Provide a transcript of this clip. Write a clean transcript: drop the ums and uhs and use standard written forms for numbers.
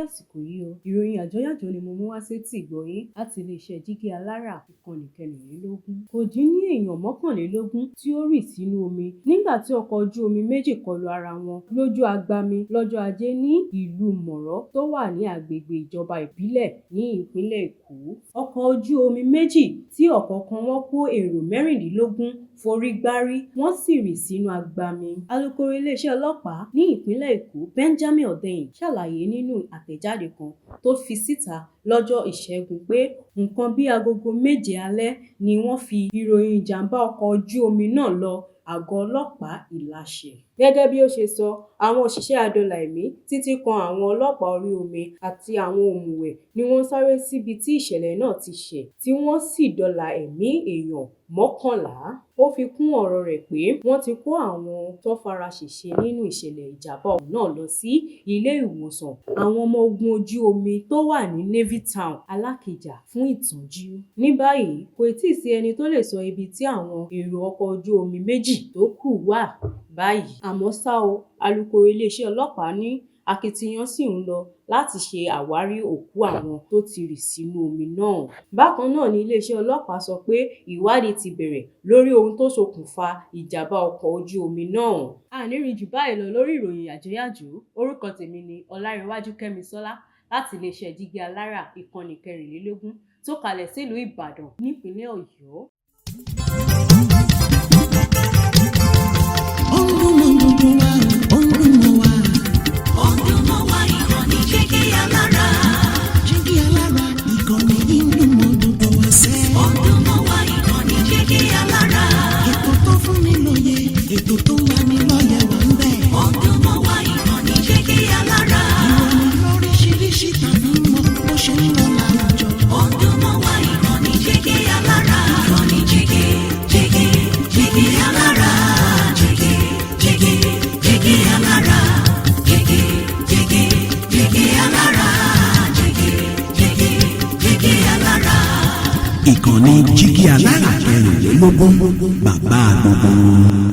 Àsìkò yìí o, ìròyìn àjọyàjọ ni mo mú wá sétí ìgbọ́ yín láti iléeṣẹ́ Jígí Alára, ìkànnì 24. Kò dín ní èèyàn 21 tí ó rì sínú omi nígbà tí ọkọ̀ ojú omi méjì kọlu ara wọn lójú agbami lọ́jọ́ Ajé ní ìlú Mọ̀rọ̀ tó wà ní agbègbè ìjọba ìbílẹ̀ ní ìpínlẹ̀ Èkó. Ọkọ̀ ojú omi méjì tí ọ̀kọ̀ọ̀kan wọn kó èrò 16 forí gbárí, wọ́n sì rì sínú agbami. Alukoro iléeṣẹ́ ọlọ́pàá ní ìpínlẹ̀ Èkó, Benjamin Hundeyin, ṣàlàyé nínú àtẹ̀jáde kan tó fi síta lọ́jọ́ Ìṣẹ́gun pé nǹkan bíi agogo 7 alẹ́ ni wọ́n fi ìròyìn ìjàm̀bá ọkọ̀ ojú omi náà lọ àgọ́ ọlọ́pàá Ìláṣẹ. Gẹ́gẹ́ bí ó ṣe sọ, àwọn òṣìṣẹ́ adóòlà-ẹ̀mí títí kan àwọn ọlọ́pàá orí omi àti àwọn òmùwẹ̀ ni wọ́n sáré síbi tí ìṣẹ̀lẹ̀ náà ti ṣẹ̀, tí wọ́n sì dóòlà ẹ̀mí èèyàn 11. Ó fi kún ọ̀rọ̀ rẹ̀ pé wọ́n ti kó àwọn tó fara ṣèṣe nínú ìṣẹ̀lẹ̀ ìjàm̀bá ọkọ̀ náà lọ sí Ilé-ìwòsàn Àwọn ọmọ ogun ojú omi tó wà ní Navy Town, Alákìjà fún ìtọ́jú. Ní báyìí, kò tíì sí ẹni tó lè sọ ibi tí àwọn èrò ọkọ̀ ojú omi méjì tó kù wà báyìí. Àmọ́ ṣá o, alūkkóró iléeṣẹ́ ọlọ́pàá ní akitiyan ṣì ń lọ láti ṣe àwárí òkú àwọn tó ti rì sínú omi náà. Bákan náà ni iléeṣẹ́ ọlọ́pàá sọ pé ìwádìí ti bẹ̀rẹ̀ lórí ohun tó ṣokùnfà ìjàm̀bá ọkọ̀ ojú omi náà. A ní rí jù báyìí lọ lórí ìròyìn yàjóyàjó. Orúkọ tèmi ni Ọlárẹ̀wájú Kẹ́misọ́lá láti iléeṣẹ́ Jígí Alára, ìkànnì 24 tó kalẹ̀ sílùú Ìbàdàn nípínlẹ̀ Ọ̀yọ́. Ó ń dún mọ́ gbogbo wa, ó ń dún mọ́ wa. Ó ń dún mọ́ wa, ìkànnì Jígí Alára. Jígí Alára, ìkànnì yìí ń dún mọ́ gbogbo wa sẹ́. Ó ń dún mọ́ wa, ìkànnì Jígí Alára. Ètò tó fún ni lóye, ètò tó ń lani lọ́yẹ̀ wà ń bẹ̀. Ó ń dún mọ́ wa, ìkànnì Jígí Alára. Ìròyìn lóríṣiríṣi tàbí mọ́ bó ṣe ń lọ láwùjọ. Ó ń dún mọ́ wa, ìkànnì Jígí Alára. Ìkànnì Jígí, Jígí, Jígí Alára. Jígí, Jígí, Jígí Alára. Jígí, Jígí, Jígí Alára. Jígí, Jígí, Jígí Alára. Ìkànnì Jígí Alára 24, bàbá gbogbo wọn.